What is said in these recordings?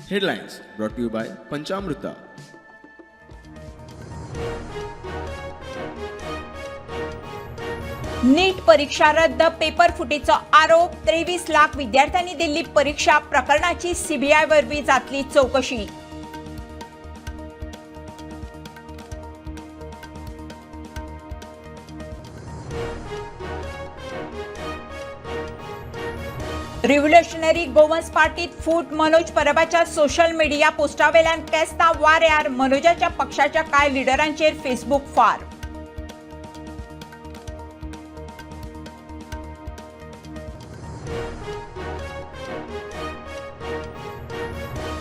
Headlines brought to you by Panchamruta. NEET परीक्षा रद्द, paper फुटीचो आरोप. 23 लाख विद्यार्थ्यांनी दिल्ली परीक्षा प्रकरणाची सीबीआय वरवीं जातली चवकशी. रिव्होल्युशनरी गोवन्स पार्टीत फूट, मनोज परबाच्या सोशल मिडिया पोस्टावेल्यान केस्तांव वाऱ्यार, मनोजाच्या पक्षाच्या कांय लिडरांचेर फेसबूक फार.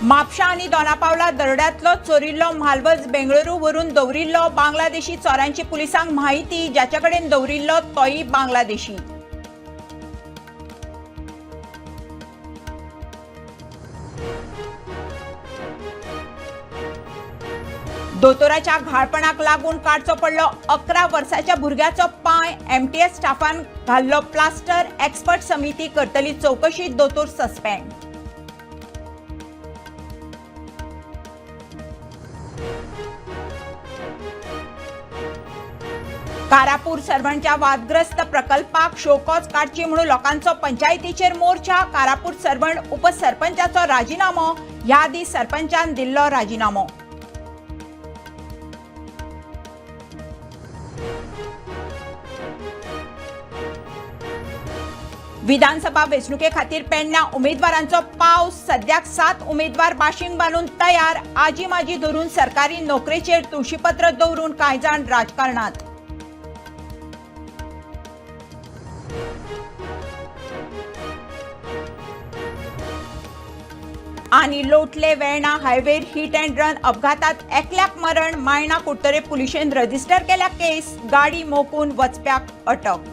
म्हापशा आनी दोनापावला दरड्यांतलो चोरिल्लो म्हालवज बेंगळुरू व्हरून दवरिल्लो. बांगलादेशी चोरांची पुलिसांक म्हायती, जाचे कडेन दवरिल्लो तोय बांगलादेशी. दोतोराच्या घाळपणाक लागून काडचो पडलो 11 वर्साच्या भुरग्याचो पांय. एमटीएस स्टाफान घाल्लो प्लास्टर. एक्सपर्ट समिती करतली चवकशी, दोतोर सस्पेंड. कारापूर सर्वणच्या वादग्रस्त प्रकल्पाक शोकॉज काडची म्हणून लोकांचो पंचायतीचेर मोर्चा. कारापूर सर्वण उपसरपंचाचो राजिनामो. ह्या आदी सरपंचान दिल्लो राजिनामो. विधानसभा वेंचणुके खातीर पेडण्या उमेदवारांचो पावस. सद्याक 7 उमेदवार बाशिंग बांदून तयार. आजी माजी धरून सरकारी नोकरेचेर तुळशीपत्र दवरून कांय जाण राजकारणात. आनी लोटले वेर्णा हायवेर हिट अँड रन अपघातात एकल्याक मरण. मायणा कुडतरे पुलिशेन रजिस्टर केल्या केस. गाडी मोकून वचप्याक अटक.